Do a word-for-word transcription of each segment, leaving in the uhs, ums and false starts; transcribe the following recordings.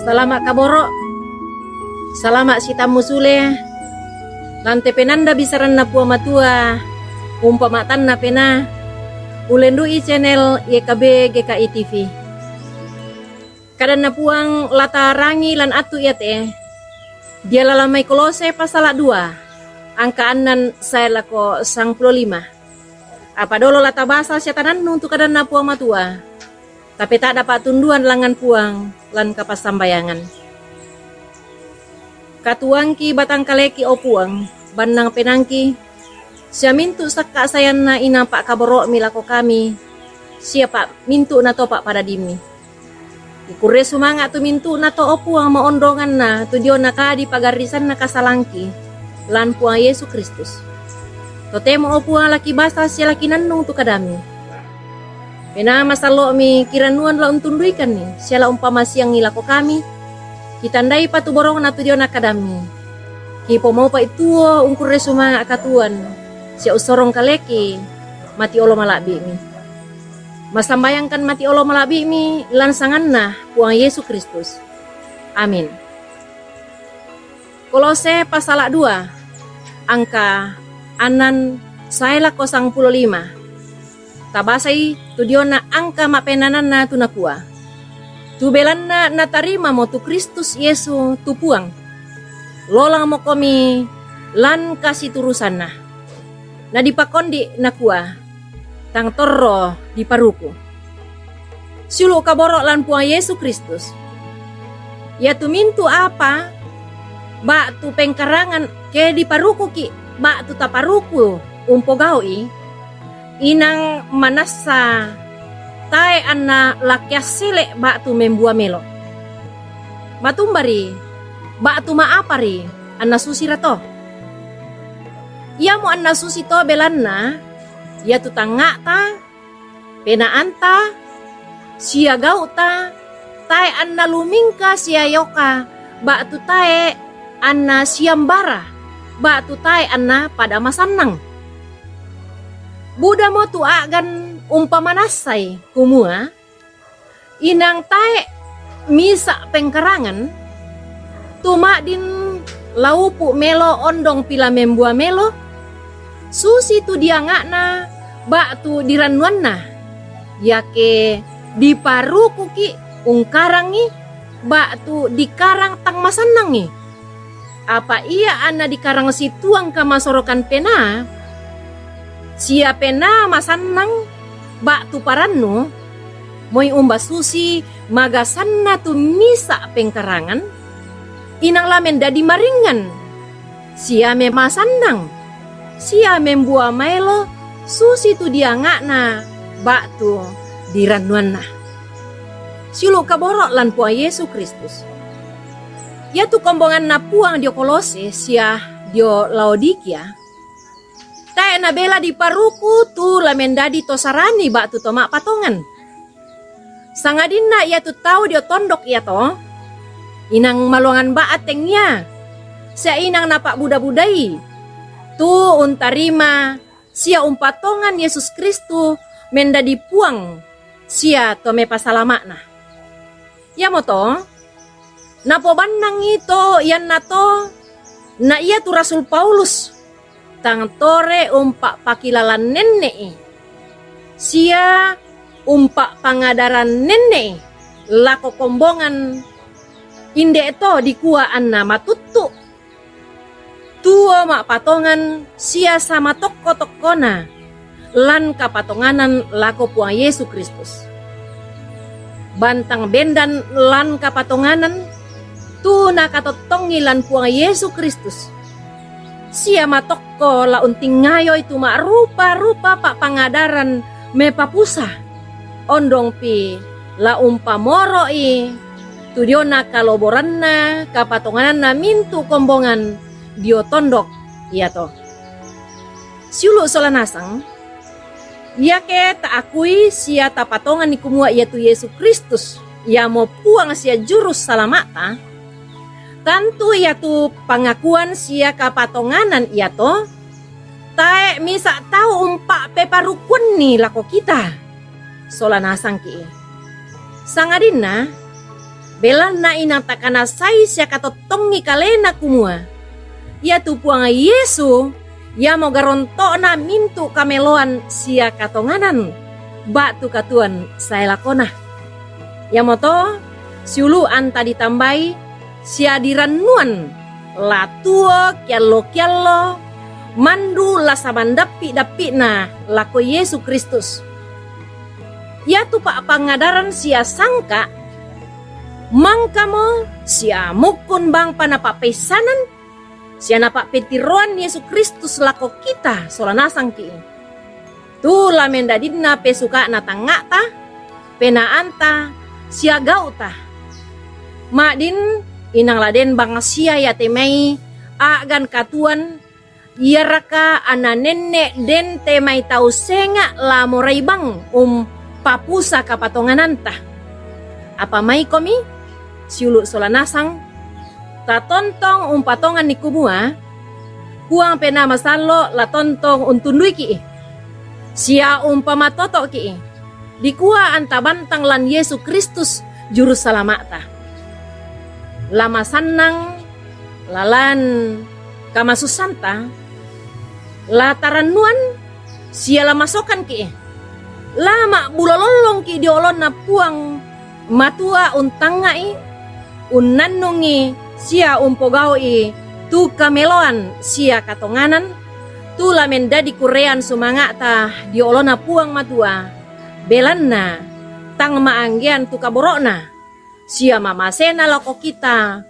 Salama' kaboro'. Salama' sitammu sule. Lan te penanda bisaranna Puang Matua, umpama' tanna pena, ulendu'i channel Y K B G K I T V. Kadanna Puang latarangi lan attu iate, dialala mai Kolose pasala' dua, angka annan sae lako sangpulo lima. Apa dolo latabasa sia tanannung tu kadanna Puang Matua. Tapeta'da pa'tunduan langngan Puang lan kapassambayangan. Katuoangki batang kaleki, o Puang, bannang penaangki, sia mintu' sakka' sayanna inang pa'kaboro'mi lako kami, sia pa' mintu'nato pa'padadimmi. Ikurre sumanga' tu mintu'nato, o Puang, maondonganna tu diona kadi pagarrisanna kasalangki, lan Puang Yesu Kristus. Totemo, o Puang, lakibasa sia lakinannung tu kadammi. Penaa masallo'mi kirannuan la untunduikanni sia la umpamasiangngi lako kami, kitandai patuborongna tu diona kadammi. Kipomaupai tuo ungkurre sumanga' katuoan sia ussorong kaleki mati olo mala'bi'mi. Masambayangkan mati olo mala'bi'mi lan sanganna Puang Yesu Kristus. Amin. Kolose pasala' dua, angka annan sae lako sangpulo lima. Tabasai tu diona angka ma'penananna tu nakua, tu belanna natarimamo tu Kristus Yesu tu Puang, lolangmokomi lan kasiturusanna. Nadipakondi' nakua, tang torro diparuku. Siulu' kaboro' lan Puang Yesu Kristus. Iatu mintu' apa ba'tu pengkarangan ke diparukuki' ba'tu taparuku umpogau'i, inang manassa tae' anna la kiassele' ba'tu membua melo. Matumbari ba'tu ma'apari anna susira to. Iamo anna susi to belanna iatu tangnga'ta, penaanta, sia gau'ta, tae' anna lumingka sia ioka, ba'tu tae' anna siambara, ba'tu tae' anna pada masannang. Budamo tu a'gan umpamanassai, kumua, inang tae' misa' pengkarangan, tu ma'din la upu' melo ondong pila membua melo, susi tu dianga'na ba'tu dirannuanna, iake diparukuki' ungkarangngi ba'tu dikarang tang masannangngi. Apa ia anna dikarang situang kamasorokan penaa, sia penaa masannang ba'tu parannu, moi umba susi magasanna tu misa' pengkarangan, inang la mendadi maringngan, sia memasannang, sia membua maelo susi tu dianga'na ba'tu dirannuanna. Siulu' kaboro' lan Puang Yesu Kristus. Iatu kombonganna Puang dio Kolose sia dio Laodikia, tae' nabela diparuku tu la mendadi to sarani ba'tu to ma'patongan. Sangadinna iatu tau dio tondok iato, inang maluangan ba'teng ia, sia inang napa'buda-budai, tu untarima sia umpatongan Yesus Kristus mendadi Puang sia to mepasalama'na. Iamoto, napobannangi to iannato na iatu Rasul Paulus, tang tore umpa'pakilalannenne'i, sia umpa'pangadarannenne'i lako kombongan, inde' to dikua anna matuttu', tuo ma'patongan sia sama tokko-tokkona lan kapatonganan lako Puang Yesu Kristus. Bantang bendan lan kapatonganan tu nakatottongi lan Puang Yesu Kristus, sia matokko la untingayoi tu ma'rupa-rupa pa'pangadaran mepapusa, ondongpi la umpamoro'i tu diona kaloboranna kapatongananna mintu' kombongan dio tondok iato. Siulu' sola nasang, iake ta'akui sia tapatonganni kumua iatu Yesu Kristus iamo Puang sia Juru Salama'ta, tantu iatu pangakuan sia kapatonganan iato tae' misa' tau umpa'peparukuanni lako kita sola nasangki'. Sangadinna Belanna inang takanasai sia katottongi kalena kumua, iatu Puang Yesu iamo garonto'na mintu' kameloan sia katonganan ba'tu katuoan sae lakona. Iamoto siulu' anta ditambai sia dirannuan, la tuo kiallo-kiallo, mandu la samandappi-dappi'na lako Yesu Kristus. Iatu pa'pangadaran sia sangka' mangkamo sia mukkun bangpa napa'peissanan sia napa'petiroan Yesu Kristus lako kita sola nasangki'. Tu la mendadinna pesuka'na tangnga'ta, penaanta, sia gau'ta. Ma'din inang la den bangsia iate mai a'gan katuoan, iaraka anna nenne' den te mai tau senga' la morai bang umpapusa kapatongananta. Apa maikomi siulu' sola nasang, tatontong umpatonganni kumua, Puang Penaa Masallo' la tontong untunduiki'i sia umpamatoto'ki'i, dikua anta bantang lan Yesu Kristus Juru Salama'ta. La masannang lalan kamasussanta, la tarannuan sia la masokanki'i. La ma'bulo lollongki' dio oloNa Puang Matua untangnga'i, unnannungngi sia umpogau'i tu kameloan sia katonganan, tu la mendadi kurrean sumanga'ta dio oloNa Puang Matua, belanna tang ma'anggean tu kaboro'Na sia mamasena lako kita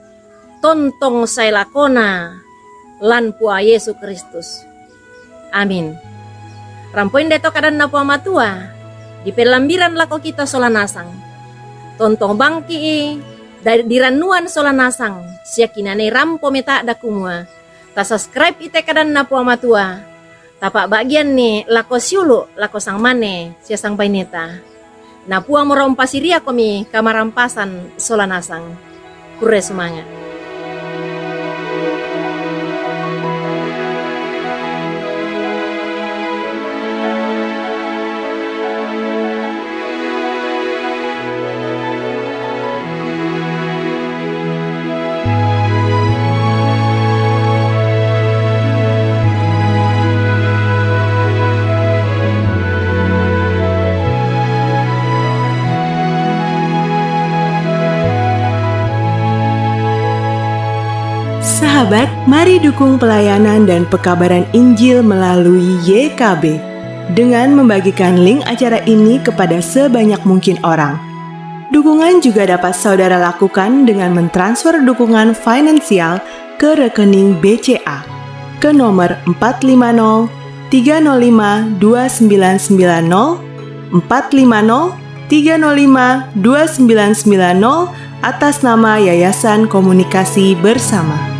tontong sae lakona lan Puang Yesu Kristus. Amin. Rampo indeto kadanNa Puang Matua, dipellambiran lako kita sola nasang. Tontong bangki'i da-, dirannuan sola nasang, sia kinanai rampo meta'da kumua, tasubscribe ite kadanNa Puang Matua, tapa'ba'gianni lako siulu', lako sangmane sia sangbaineta. Na Puang mora umpasiriakomi kamarampasan sola nasang. Kurre sumanga'. Sahabat, mari dukung pelayanan dan pekabaran Injil melalui Y K B dengan membagikan link acara ini kepada sebanyak mungkin orang. Dukungan juga dapat saudara lakukan dengan mentransfer dukungan finansial ke rekening B C A ke nomor empat lima nol tiga nol lima dua sembilan sembilan nol, empat lima nol tiga nol lima dua sembilan sembilan nol, atas nama Yayasan Komunikasi Bersama.